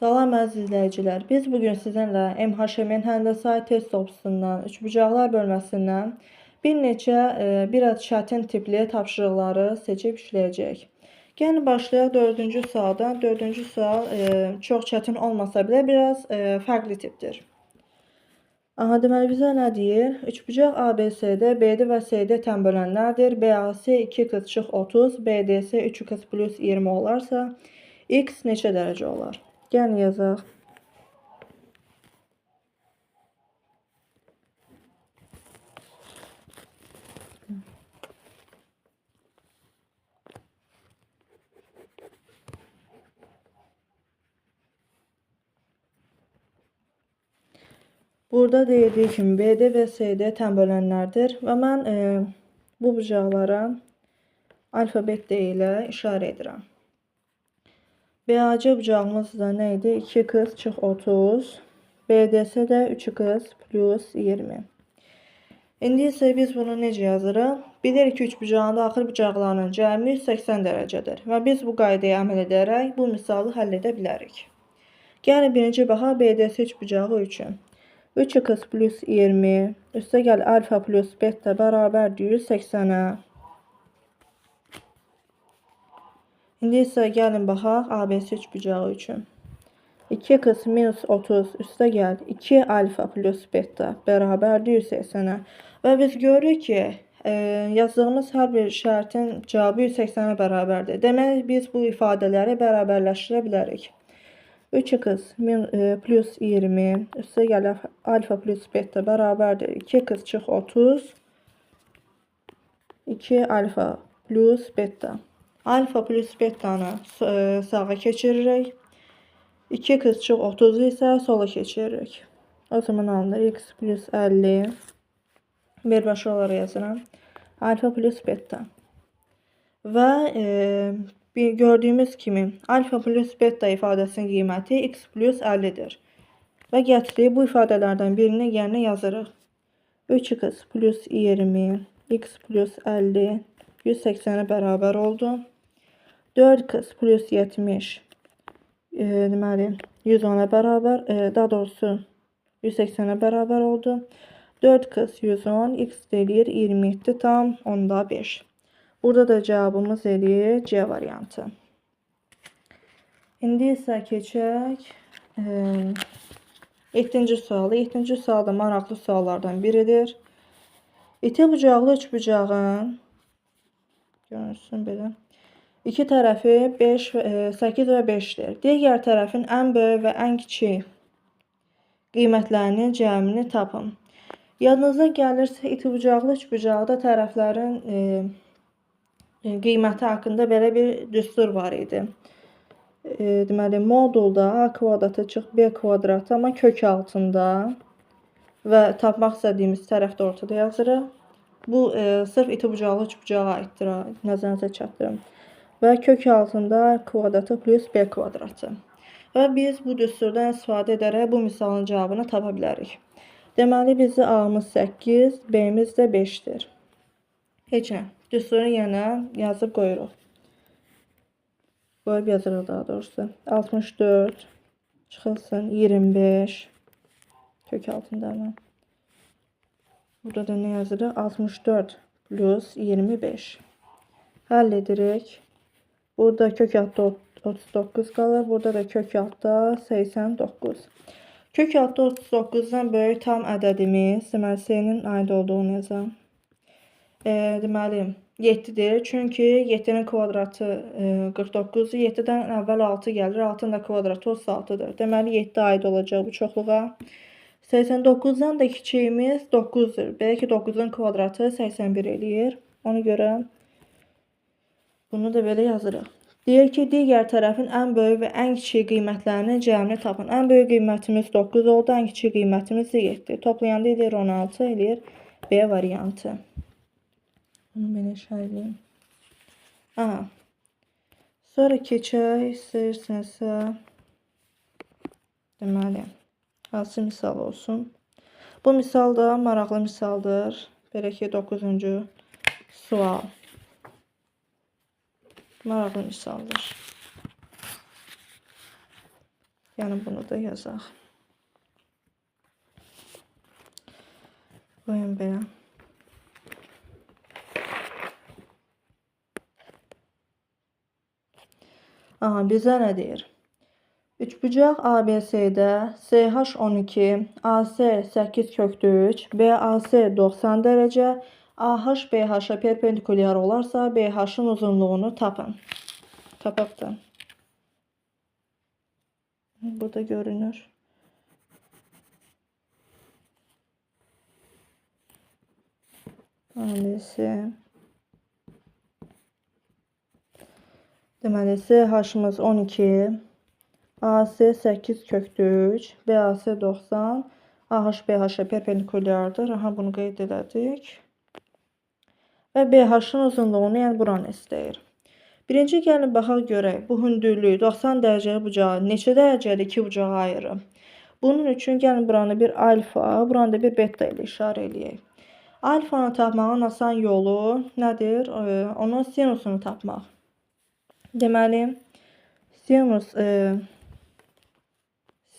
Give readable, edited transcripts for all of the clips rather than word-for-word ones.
Salam əziz izləyicilər. Biz bugün sizinlə MHM-in Həndəsai test toplusundan, üçbucaqlar bölməsindən bir neçə biraz çətin tipli tapşırıqları seçib işləyəcəyik. Gəlin başlayaq 4-cü sualdan. 4-cü sual çox çətin olmasa belə biraz fərqli tipdir. Aha, deməli bizə nə deyir? Üçbucaq ABCD, BD və CD tən bölənlərdir. BAC 2x çıx 30, BDC 3x plus 20 olarsa, x neçə dərəcə olar? Gəlin yazaq. Burada deyildiyi kimi BD və CD tən bölənlərdir və mən bu bucaqlara alfa beta ilə işarə edirəm. BAC bucağımız da nə idi? 2x çıx 30, BDC də 3x plus 20. İndi isə biz bunu necə yazırıq? Bilirik ki, üçbucağın daxil bucaqlarının cəmi 180 dərəcədir və biz bu qaydaya əməl edərək bu misalı həll edə bilərik. Gəlin birinci baxaq BDC üçbucağı üçün. 3x plus 20, üstə gəl alfa plus beta bərabərdir 180-ə. İndi isə gəlin baxaq ABC üçbucağı üçün. 2x minus 30 üstə gəl 2 alfa plus beta bərabərdir 180-ə. Və biz görürük ki, yazdığımız hər bir şərtin cavabı 180-ə bərabərdir. Demək, biz bu ifadələri bərabərləşdirə bilərik. 3x plus 20 üstə gəl alfa plus beta bərabərdir 2x çıx 30 2 alfa plus beta. Alfa plus betanı sağa keçiririk. 2x çıx 30-u isə sola keçiririk. O zaman alınır x plus 50. Birbaşa olaraq yazıram. Alfa plus beta. Və gördüyümüz kimi alfa plus beta ifadəsinin qiyməti x plus 50-dir. Və gətirib bu ifadələrdən birini yerinə yazırıq. 3x plus 20, x plus 50, 180-ə bərabər oldu. 4x plus 70, deməli 110-a bərabər, daha doğrusu 180-ə bərabər oldu. 4x 110, x eləyir 27,5. Burada da cavabımız eləyir C variantı. İndi isə keçək 7-ci sualı. 7-ci sual da maraqlı suallardan biridir. İti bucaqlı üçbucağın görünsün belə. İki tərəfi 5, 8 və 5-dir. Digər tərəfin ən böyük və ən kiçik qiymətlərinin cəmini tapın. Yadınıza gəlirsə, iti bucaqlı üçbucaqda tərəflərin qiyməti haqqında belə bir düstur var idi. Deməli, modulda A kvadratı çıx B kvadratı, amma kök altında və tapmaq istədiyimiz tərəfdə ortada yazırıq. Bu, sırf iti bucaqlı üçbucağa aiddir, nəzərinizə çatdırım. Və kök altında A kvadratı plus B kvadratı. Və biz bu düsturdan istifadə edərək bu misalın cavabını tapa bilərik. Deməli, bizi A-mız 8, B-miz də 5-dir. Heç nə, düsturu yenə yazıb qoyuruq. Qoyub yazırıq daha doğrusu. 64 çıxılsın 25 kök altında mı? Burada da nə yazırıq? 64 plus 25. Həll edirik. Burada kök altda 39 qalır. Burada da kök altda 89. Kök altda 39-dan böyük tam ədədimiz, deməli, C-nin aid olduğunu yazam. Deməli, 7-dir. Çünki 7-nin kvadratı 49-dur. 7-dən əvvəl 6 gəlir. 6-nın da kvadratı 36-dır. Deməli, 7 aid olacaq bu çoxluğa. 89-dan da kiçiyimiz 9-dur. Belə ki, 9-un kvadratı 81 eləyir. Ona görə bunu da belə yazırıq. Deyir ki, digər tərəfin ən böyük və ən kiçik qiymətlərinin cəmini tapın. Ən böyük qiymətimiz 9 oldu, ən kiçik qiymətimiz də 7. Toplayanda eləyir 16, eləyir B variantı. Bunu belə işarə edeyim. Aha. Sonra keçək, istəyirsinizsə, deməli, hansı misal olsun? Bu misal da maraqlı misaldır. Belə ki, 9-cu sual. Maraqlı misaldır. Yəni bunu da yazaq. Qoyun belə. Aha, bizə nə deyir? Üçbucaq ABC-də CH 12, AC 8 kökdə 3, BAC 90 dərəcə, AH BH-a perpendikulyar olarsa, BH-ın uzunluğunu tapın. Tapaq da. Burada görünür. ABC. Deməli, CH-ımız 12, AC 8 kökdə 3, BAC 90, AH BH-a perpendikulyardır. Aha, bunu qeyd elədik. Və BH-ın uzunluğunu, yəni buranı istəyir. Birinci gəlin baxaq görək, bu hündürlüyü 90 dərəcəli bucağı neçə dərəcəli iki bucağa ayırır? Bunun üçün gəlin buranı bir alfa, buranı da bir beta ilə işarə eləyək. Alfanı tapmağın asan yolu nədir? Onun sinusunu tapmaq. Deməli,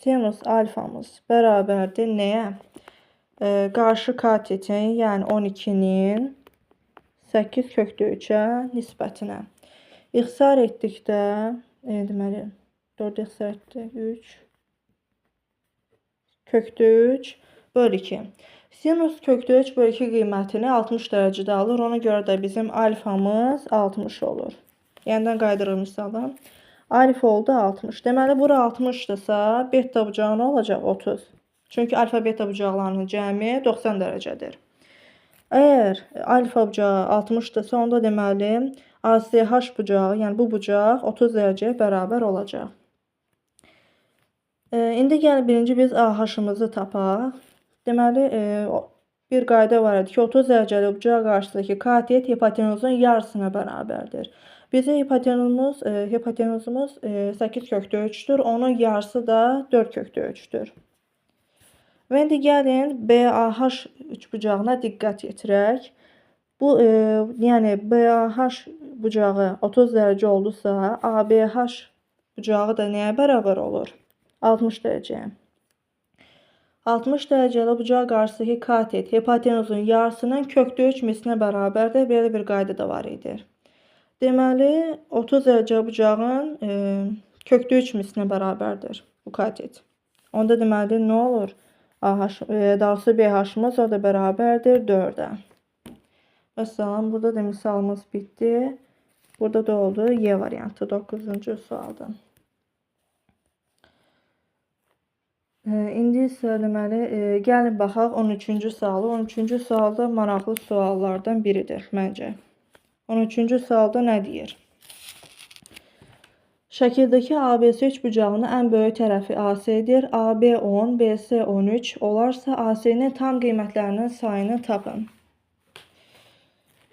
sinus alfamız bərabərdir nəyə? Qarşı katetin, yəni 12-nin 8 kökdə 3-ə nisbətinə. İxtisar etdikdə, deməli, 4 ixtisar etdik, 3 kökdə 3 böl 2. Sinus kökdə 3 böl 2 qiymətini 60 dərəcədə alır. Ona görə də bizim alfamız 60 olur. Yenidən qaydırıq misalı. Alfa oldu 60. Deməli, bura 60-dırsa, beta bucağı nə olacaq? 30. Çünki alfa beta bucaqlarının cəmi 90 dərəcədir. Əgər alfa bucağı 60-dırsa, onda deməli, ACH bucağı, yəni bu bucaq 30 dərəcəyə bərabər olacaq. İndi gəlin birinci biz AH-ımızı tapaq. Deməli, bir qayda var idi ki, 30 dərəcəli bucaq qarşısındakı katet hipotenuzun yarısına bərabərdir. Bizə hipotenuzumuz 8 kökdə 3-dür, onun yarısı da 4 kökdə 3-dür. Və indi gəlin BAH üçbucağına diqqət yetirək. Bu, yəni BAH bucağı 30 dərəcə oldusa, ABH bucağı da nəyə bərabər olur? 60 dərəcəyə. 60 dərəcəli bucaq qarşısındakı katet hipotenuzun yarısının kökdə 3 mislinə bərabərdir. Belə bir qayda da var idi. Deməli, 30 dərəcə bucağın kökdə 3 mislinə bərabərdir bu katet. Onda deməli, nə olur? Doğrusu BH-ımız o da bərabərdir 4-ə. Məsələn, burada da misalımız bitdi. Burada da oldu Y variantı 9-cu sualda. İndi isə deməli, gəlin baxaq 13-cü sualı. 13-cü sualda maraqlı suallardan biridir məncə. 13-cü sualda nə deyir? Şəkildəki ABC üçbucağının ən böyük tərəfi AC-dir. AB 10, BC 13 olarsa AC-nin tam qiymətlərinin sayını tapın.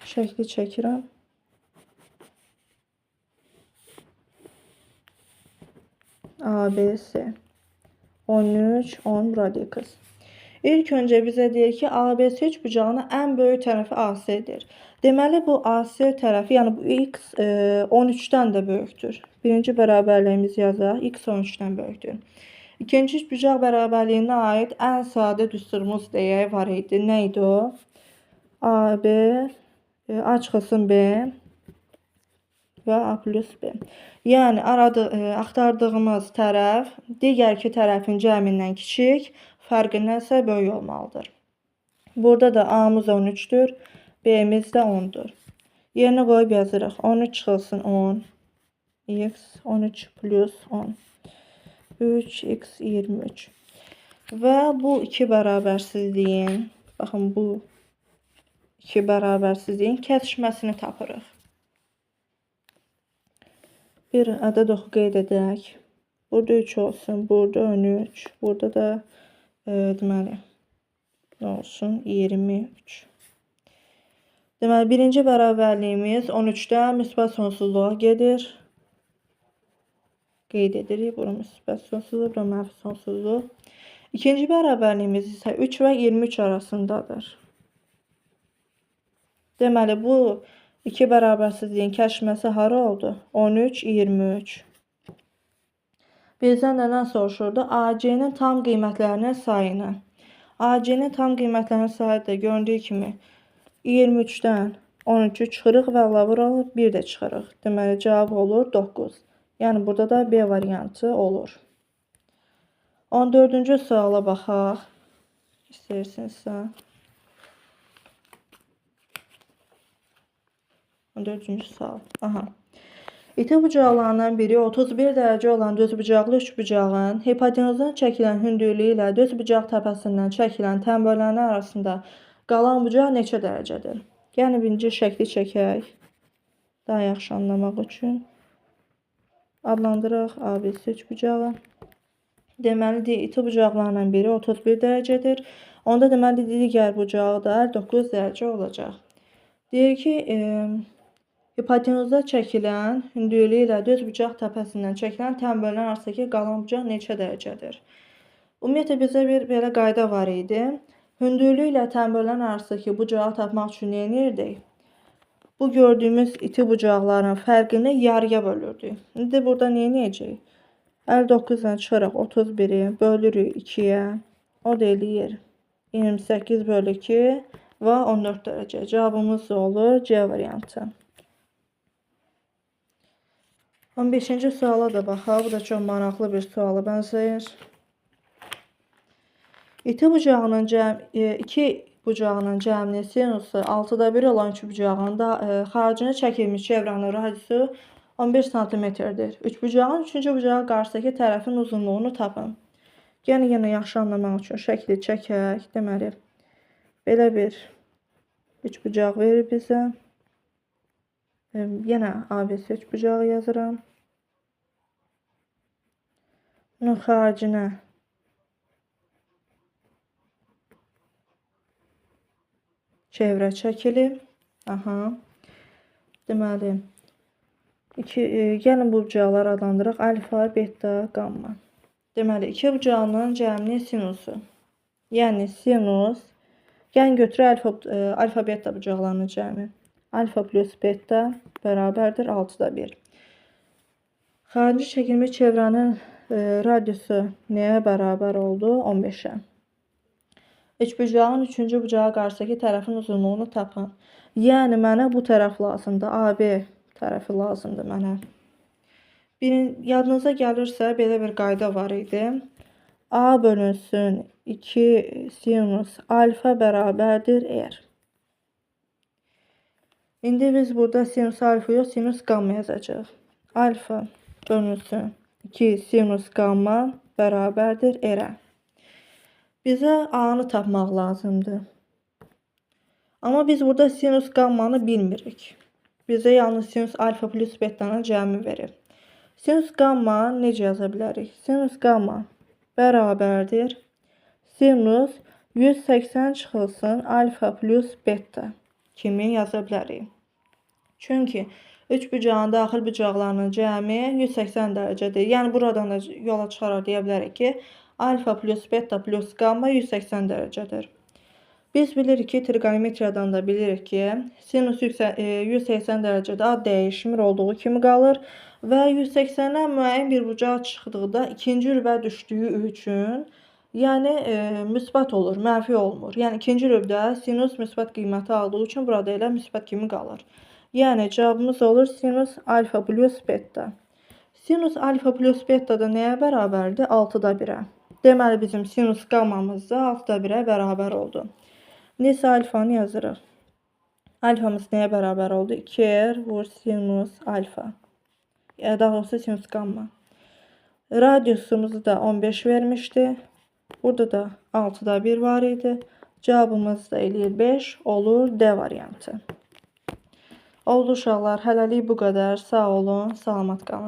Şəkli çəkirəm. ABC 13, 10 radikus. İlk öncə bizə deyir ki, ABC üçbucağının ən böyük tərəfi AC-dir. Deməli, bu AC tərəfi, yəni bu X 13-dən də böyükdür. Birinci bərabərliyimizi yazaq, X 13-dən böyükdür. İkinci üçbucaq bərabərliyinə aid ən sadə düsturumuz deyək var idi. Nə idi o? AB, A çıxılsın B və A plus B. Yəni, axtardığımız tərəf digər iki tərəfin cəmindən kiçik, fərqindən isə böyük olmalıdır. Burada da A-mız 13-dür, B-miz də 10-dur. Yerinə qoyub yazırıq. 13 çıxılsın 10, x 13 plus 10, 3x 23. Və bu iki bərabərsizliyin, baxın bu iki bərabərsizliyin kəsişməsini tapırıq. Bir ədəd oxu qeyd edək. Burada 3 olsun, burada 13, burada da deməli, nə olsun? 23. Deməli, birinci bərabərliyimiz 13-dən müsbət sonsuzluğa gedir. Qeyd edirik. Bura müsbət sonsuzluq, bura mənfi sonsuzluq. İkinci bərabərliyimiz isə 3 və 23 arasındadır. Deməli, bu iki bərabərsizliyin kəsişməsi hara oldu? 13, 23. Bizdən də nə soruşurdu? AC-nin tam qiymətlərinin sayını. AC-nin tam qiymətlərinin sayı da göründüyü kimi 23-dən 13-ü çıxırıq və əlavə olaraq 1 də çıxırıq. Deməli, cavab olur 9. Yəni, burada da B variantı olur. 14-cü suala baxaq. İstəyirsinizsə. 14-cü sual. Aha. İti bucaqlarından biri 31 dərəcə olan düzbucaqlı üçbucağın hipotenuzdan çəkilən hündürlüyü ilə düzbucaq təpəsindən çəkilən tənböləni arasında qalan bucaq neçə dərəcədir? Yəni, birinci şəkli çəkək. Daha yaxşı anlamaq üçün. Adlandıraq ABC üçbucağı. Deməli, iti bucaqlarından biri 31 dərəcədir. Onda deməli, digər bucağı da 59 dərəcə olacaq. Deyir ki, hipotenuzda çəkilən hündürlüyü ilə düz bucaq təpəsindən çəkilən tənbölən arasındakı qalan bucaq neçə dərəcədir? Ümumiyyətlə, bizə bir belə qayda var idi. Hündürlüyü ilə tənbölən arasındakı bucağı tapmaq üçün nə edirdik? Bu gördüyümüz iti bucaqların fərqini yarıya bölürdük. İndi burada nə edəcəyik? 59-dan çıxaraq 31-i bölürük 2-yə. O da eləyir 28 bölü 2 və 14 dərəcə. Cavabımız olur C variantı. 15-ci suala da baxaq. Bu da çox maraqlı bir suala bənzəyir. İti bucağının iki bucağının cəminin sinusu 6-da 1 olan üçbucağın da xaricinə çəkilmiş çevrənin radiusu 11 sm-dir. Üçbucağın üçüncü bucağı qarşısındakı tərəfin uzunluğunu tapın. Yəni, yenə yaxşı anlamaq üçün şəkli çəkək. Deməli, belə bir üçbucaq verir bizə. Yenə ABC üçbucağı yazıram. Bunun xaricinə çevrə çəkilib. Aha. Deməli, gəlin bu bucaqları adlandıraq. Alfa, beta, qamma. Deməli, iki bucağının cəminin sinusu. Yəni, sinus, gəlin götürək alfa, beta bucaqlarının cəmi. Alfa plus beta bərabərdir 6-da 1. Xarici çəkilmiş çevrənin radiusu nəyə bərabər oldu? 15-ə. Üçbucağın üçüncü bucağı qarşısındakı tərəfin uzunluğunu tapın. Yəni, mənə bu tərəf lazımdır. AB tərəfi lazımdır mənə. Yadınıza gəlirsə, belə bir qayda var idi. A bölünsün 2 sinus alfa bərabərdir R. İndi biz burada sinus alfa yox, sinus qamma yazacağıq. Alfa bölünsün 2 sinus qamma bərabərdir R-ə. Bizə A-nı tapmaq lazımdır. Amma biz burada sinus qammanı bilmirik. Bizə yalnız sinus alfa plus betanın cəmi verir. Sinus qamma necə yaza bilərik? Sinus qamma bərabərdir sinus 180 çıxılsın alfa plus beta kimi yaza bilərik. Çünki üçbucağın daxil bucaqlarının cəmi 180 dərəcədir. Yəni, buradan da yola çıxaraq deyə bilərik ki, alfa plus beta plus qamma 180 dərəcədir. Biz bilirik ki, trigonometriyadan da bilirik ki, sinus 180 dərəcədə ad dəyişmir olduğu kimi qalır və 180-ə müəyyən bir bucaq çıxdıqda ikinci rübə düşdüyü üçün, yəni müsbət olur, mənfi olmur. Yəni, ikinci rübdə sinus müsbət qiyməti aldığı üçün burada elə müsbət kimi qalır. Yəni, cavabımız olur sinus alfa plus beta. Sinus alfa plus beta da nəyə bərabərdir? 6-da 1-ə. Deməli, bizim sinus qammamız da 6-da 1-ə bərabər oldu. Neysə, alfanı yazırıq. Alfamız nəyə bərabər oldu? 2R vur sinus alfa. Daha doğrusu sinus qamma. Radiusumuzu da 15 vermişdi. Burada da 6-da 1 var idi. Cavabımız da eləyir 5 olur D variantı. Oldu uşaqlar, hələlik bu qədər. Sağ olun, salamat qalın.